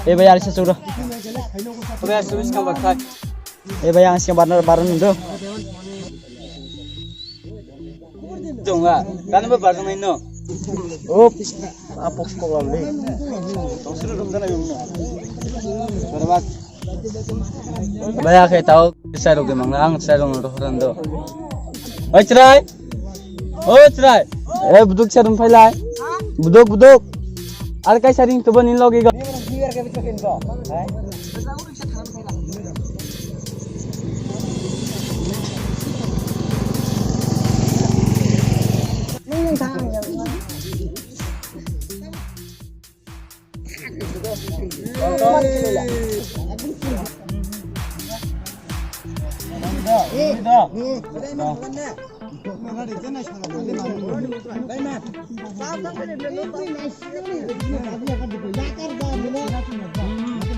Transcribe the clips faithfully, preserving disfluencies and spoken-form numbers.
Eh, bayar sih sudah. Bayar sih, sekarang berkah. Eh, bayar sih, baru, baru nunggu. Dong, ah. Kan apa baru nunggu? Oh, apa sekolah ni? Berbat. Baya khe tao chwrai rok de mangla, ang chwrai rok no rohor rando. Oi chwrai! O chwrai! Eh, buduk chwrai rok phailai. Buduk, buduk. Ar kaisa ring tubo ni logi go.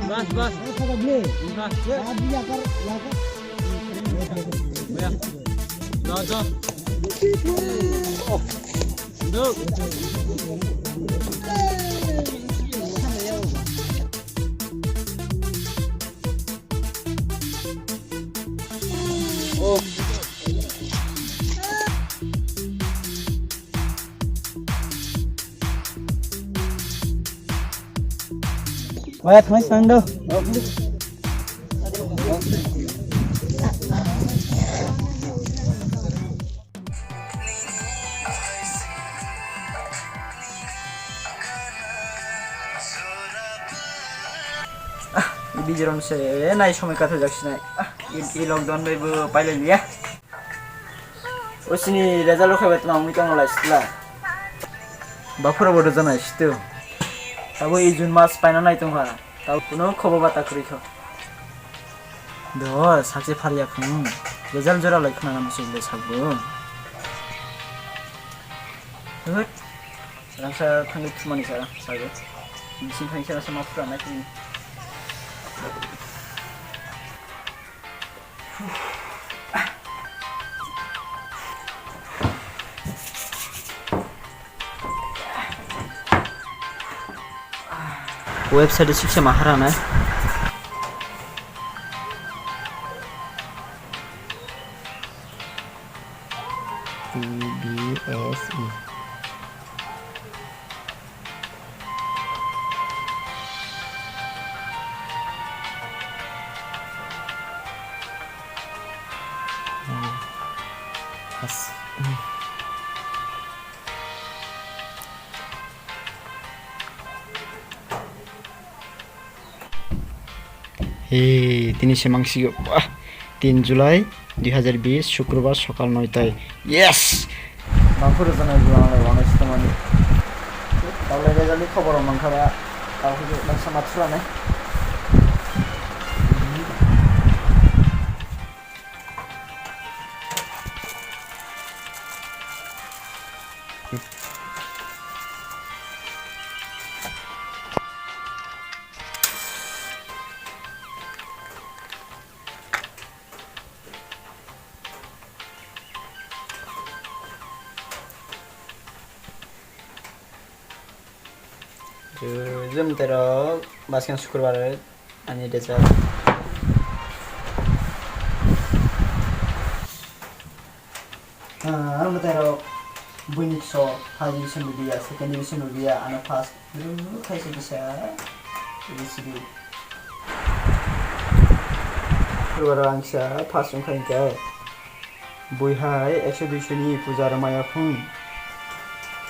Bas, bas. Bas. Bas. Duk. Oh. Waya thangwi sando. Ah, bijirom se nai somoi kathajak sinai. Ah, i, i lockdown bai bo pailai liya. O sini result rok khaibai tongma wngwi tongma lai sila. Baphura bo rwjanai situ. Tabo i June mas paina nai tongkha. Tabo kuno khobo bata kwrwi kho. Do, sakse pharya khung. Result jora lai khna musu le sakbo. Hut. Rangsa thangwi thumani sa, sago. Bising thangwi sa, sa ma phura nai khung. Website siksa maharana. T B S E. He, tini se mangsigo. Bah, tin July dui hazar bis, Shukrobar, sokal noi tai. Yes! Bangphuru janai bo ang lai wanai sitomani. Taulai result ni khobor rok mankha ba. Taukhe baksa ma thuranai. Jum tero baskan Shukrobar ani result. Ah, mwtai rok buini so first division bo dia, second division bo dia, ano first. Rw khaisa kisa A B C D. Rw ang kisa first wngkha hinkhe. Bui hai ekso duiso ni puja rwmaya phung.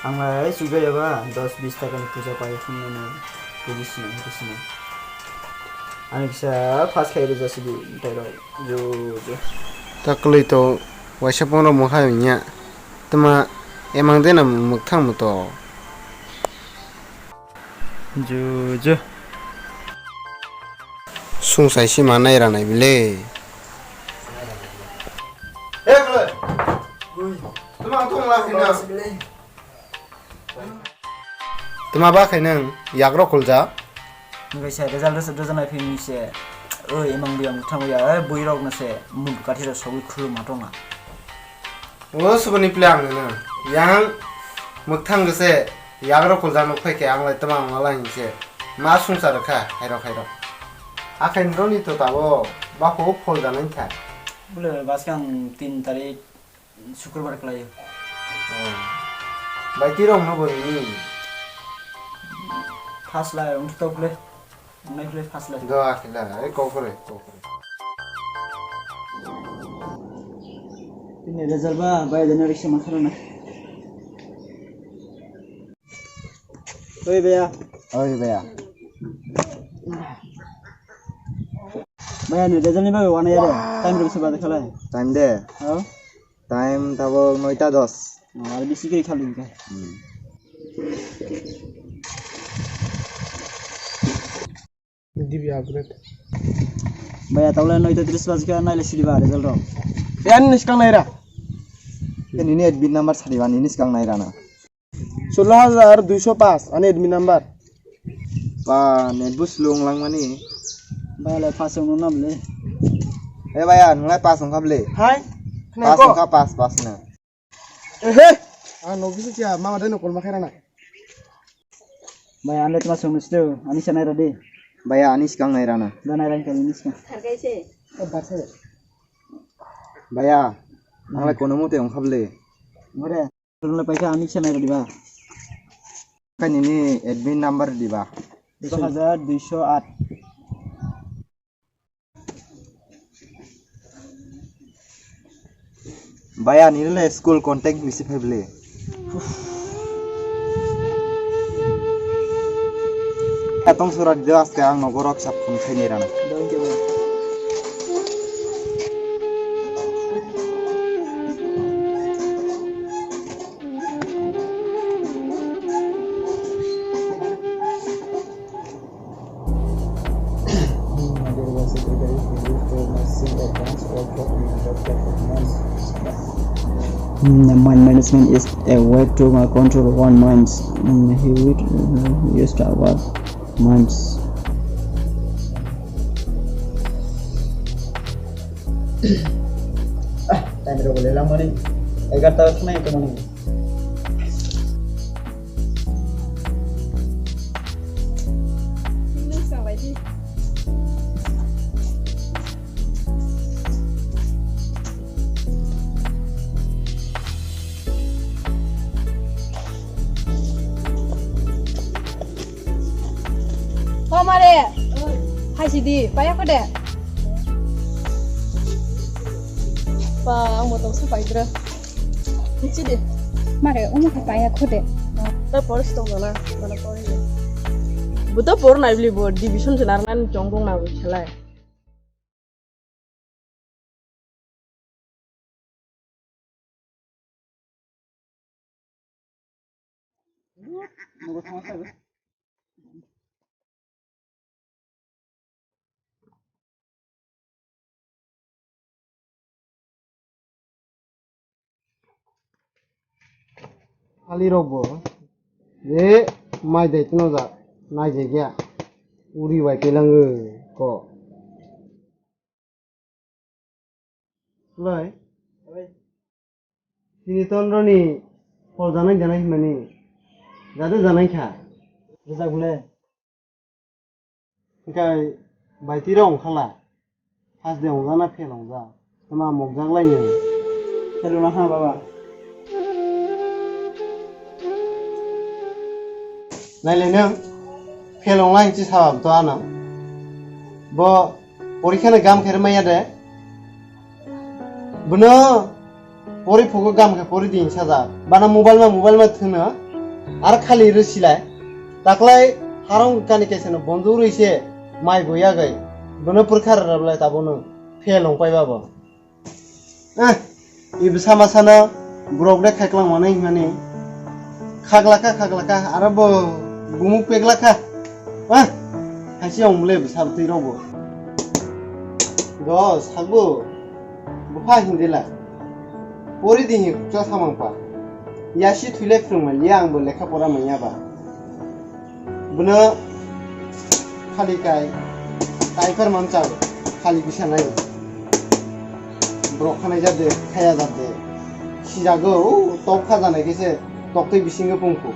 Ang lai chukjaya ba dos bis taka ni puja pai phung nani. Buji sinai hwnkhe sinai. Ani kisa first khai rwja sidi tei rok. Jo, jo. Ta kwlwi to waisa phone rok mokha wngya. Tama Emang de na mwkthang muto. Ju, ju. Sungsai si ma nai ra nai bile. He, kule. Ui, tuma thong la khina. Tuma ba khainang yagrok kulja. Ngai sa result result result nai phini se. Oi, emang biyang thang ya, eh, bui rok na se, mun kathi rok sogwi khulu ma tong na. O subani plan ang na. Yang mwkthang se yagrok kulja nuk phai khe ang lai tuma ang lai se. Ma sungsar kha, hairok hairok. Akhai roni to tabo, ba ko phol janai kha. Bule, baskang tin tarik Sukrobar khlai. Oh. Bai, tirok no bo ni. First lai, wng tok le. Wng nai le first lai. Do akhila, ei kokore, kokore. Ini result ba, bai, dana riksa makhara na. Oi, baya. Oi, baya. Baya, ni result ni bagwi wana yare. Time rwgwi se bade khalai. Time de. Oh. Time tabok noita dos. Oh, ar bisi kiri khalu hingkhe. Hmm. D B upgrade. Baya, tabole noita tris bajkha, naile sidi ba result rok. Yan niskang naira. Nini admit number sadi ba, nini niskang naira na. Solo hajar duiso paanch ani admit number. Ba, net bo slow wng langmani. Ba, le pass wng nang le. E baya, nunglai pass wngkha ble. Hai? Pass wngkha, pass, pass na. Ehe. Ah, no bisa cia, mama dai no kolma khairana. Baya, ande tuma song nisto, ani sanai radi. Baya, ani skang nai rana. Da nai rang kali niska. Tharkai se. Eh, barsa. Baya, anglai kono mote wngkha ble. More. Rwngla paikha ani sanai radi ba. Kha nini admin number di ba. Dui hajar duiso aat. Baya, nini le school contact bisi phai bwle. Katong sura di aske ang nogo rok sap phone khai ni rana. Mm, the mind management is a way to, uh, control one minds. Mm, he would, uh, use our minds. Time rok le langmani egarta khna tongmani. O mare, hai sidi, paya kho de. Pa, ang bo tongsa paidra. Nisi de. Mare, omo khe paya kho de. Ta por si tong na, mana por ni. Buta por nai bli bo, division se nar nan chong bong na bli chalai. Ali rok bo je mai dai tino ja nai je gya uri bai pelang ko. Lai. Tini ton roni phol janai janai himani jade janai kha. Rijak bole. Hinkhe bai twi rok wngkha la. First de wngjak na fail wngjak? Tama mokjak lai nini. Fail wngna ha baba. Naile nwng fail wnglai hinwi saba to ano. Bo porikha no gam khe rwmaya de. Bono pori phugo gam khe pori di hinsa da. Bana mobile ma mobile ma thwngno. Ar khali rw silai. Taklai harong kani kaisa no bonjo rwi se mai bo yagai. Bono purkha rwrwblai tabono fail wng pai babo. Eh, ibo sama sana borok de khaiklang manai hwnmani. Khaglaka, khaglaka, aro bo gumuk peglaka. Ah, haisi ong mle bwsa bwtwi rok bo. Do, sagbo. Bupha hindila. Pori di hin kuksa samang pa. Yasi thwile phwrwng man ya ang bo lekha pora manya ba. Bono khali kai, kai phar man chal, khali bisa nai. Borok khanai jat de, khaya jat de. Sijago, o tok kha janai khe se, toktwi bisingo pungkhu.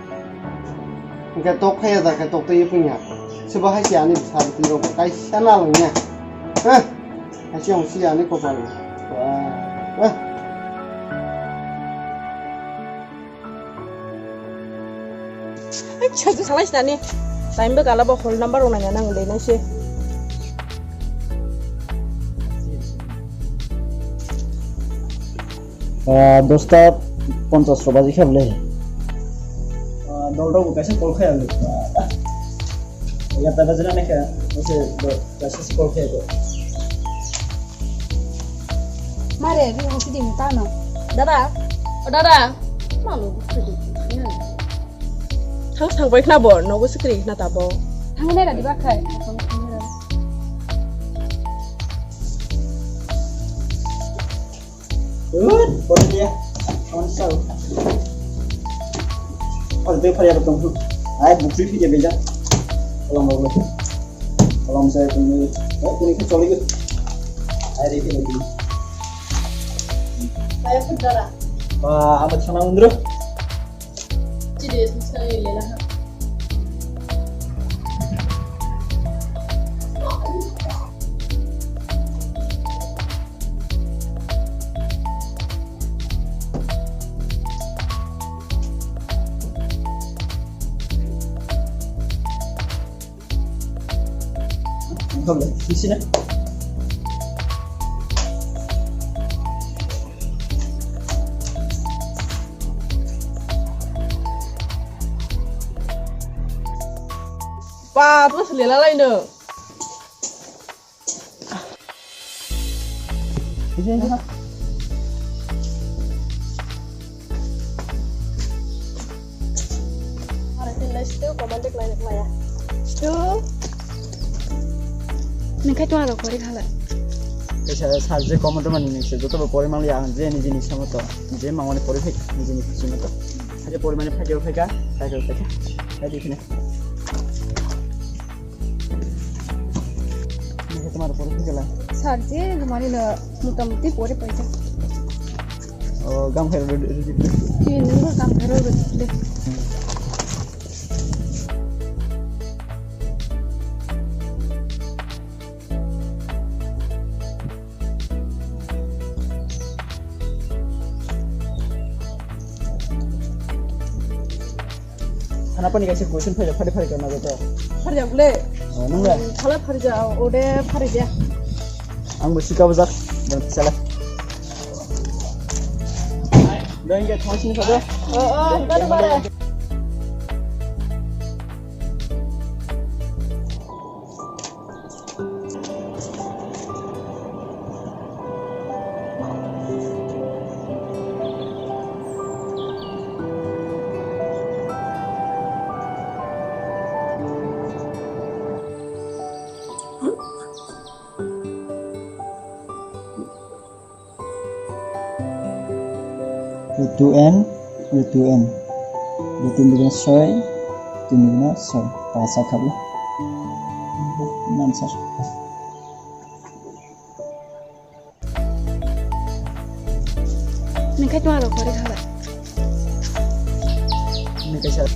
Hingke tok khaya jat khe toktwi pungya. Sebo hai se ani bwsa bwtwi rok kaisa nalwng ya. Hah! Hai se ong si ani kopal. Wah, wah. Ai, chajak salai sinani. Time bo gala bo hol number rok nangya nang le nai se. Ah, dosta ponchas rok baji kha bole. Ah, dol rok bo kaisa call khaya le. Yata baji na kha, ose do, kaisa call khaya do. Mare, ri hasi di mutano. Dada. O dada. Malo, bukhri di. Thang thang bai khna bo, nogo sikri khna tabo. Thang ne ra di bakhai. Good, boleh dia. Kawan sau. Kalau dia pariya betul. Ai, bukhri dia beja. Kalau mau. Kolom se kuni, eh, kuni khe choli go. Ai re khe kuni. Kaya phu dara. Ba, abo thana undro. Chide sung sai le la ha. Wngkha bwle, sisina. Ba, tos lela lai no. Nengkai to aro kori khala. Kaisa sir je comment mani nise joto bo pori mali ang je ni jinis samo to je mangoni pori phai ni jinis samo to. Aje pori mani phai phai ka phai phai ka phai di khine. Nokha tomar pore thik gela. Sir je mani no motamuti pore paijak. O, gam khairo rwdi. Tini nungbo gam khairo rwdi. Sana pani kaisa question phaijak, phari phari kana jata. Pharijak le. Oh, nung le? Phala pharijak, ode pharijak. Ang bo sika bajak, dan sala. Dan ke thong sini saja. Oh, oh, baru, baru. Two N, two N. Dua tin dua soi, tin dua soi. Pasa khabu. Nan sir. Nengkai to aro kori khala. Nengkai sir.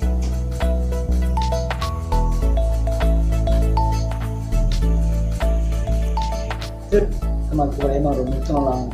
Sir, kama ko ema ro mutong lang.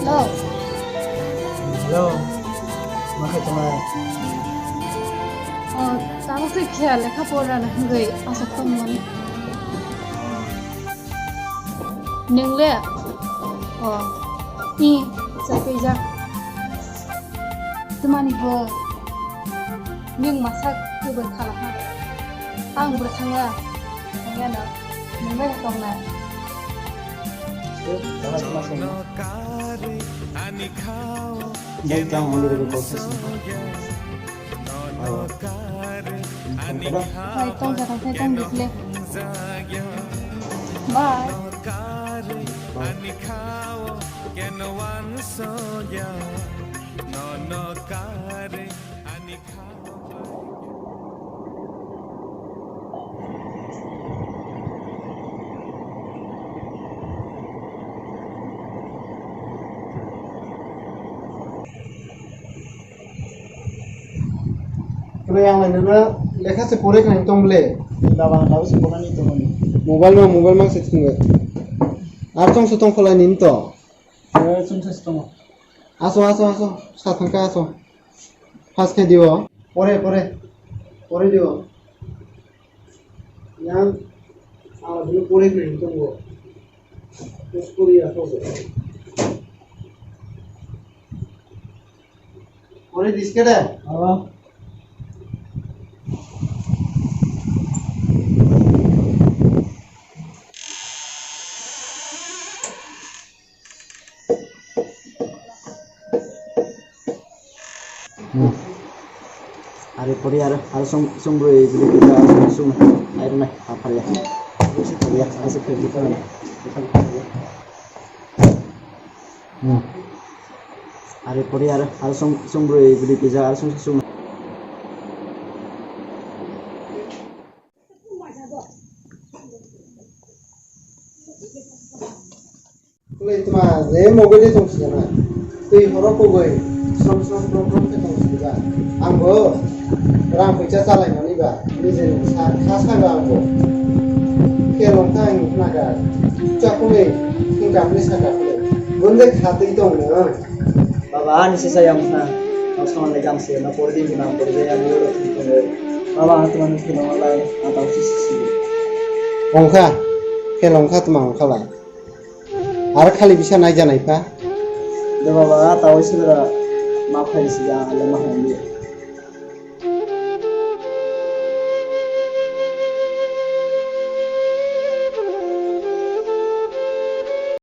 Hello. Hello. Ma khe tongo? Khe lekha pora na hwngwi aswk tongmani. Nwng le? O, i, chaipaijak. Twmani bo nwng masa kwbwi khala ha. Ang bwskango thangya no, nwng bai tongna. Nwng tamo hwnwi rwgwi kok sasing. Bai, tong jaga khe tong disle. Bai. Kwrwi, ang lai nana lekha se pore khnai tong ble. Baba, ang tabuk se pore ni tong ni. Mobile ma, mobile ma se thung. Ar tong se tong kholai ni to. Eh, chung se tong. Aso, aso, aso. Sa thang ka aso. Pass khe dio. Pore, pore. Pore dio. Yang, ah, dulu pore khnai tong go. Terus pore ya to. Ore diske de. Aba. Hmm. Are pori are, are song, song bro, e, bro, bro, are song, song, are na, apa ya? Apa ya, are song, bro. Hmm. Are pori are, are song, song bro, e, bro, pizza, are song, song. Kule tma je mogo de tong sijana. Twi horo kugui, srom srom prom prom khe tong sijana. Ang bo rang puisa chalai mani ba, nijeni sa, sa saga ang bo. Khe long ta ang khna ga, cha kule, thing ka kule sa ka kule. Bunde kha twi tong no. Baba, ani sisa yang khna. Ang sama le jam se, na pori din na pori de, ang bo tong. Baba, ang tma ni khna lai, ang tau sisi. Ongkha, khe long kha tma ongkha lai. Ar khali bisa nai janai pha. De baba, ta oi sibra ma phai si ya, le ma hai ni.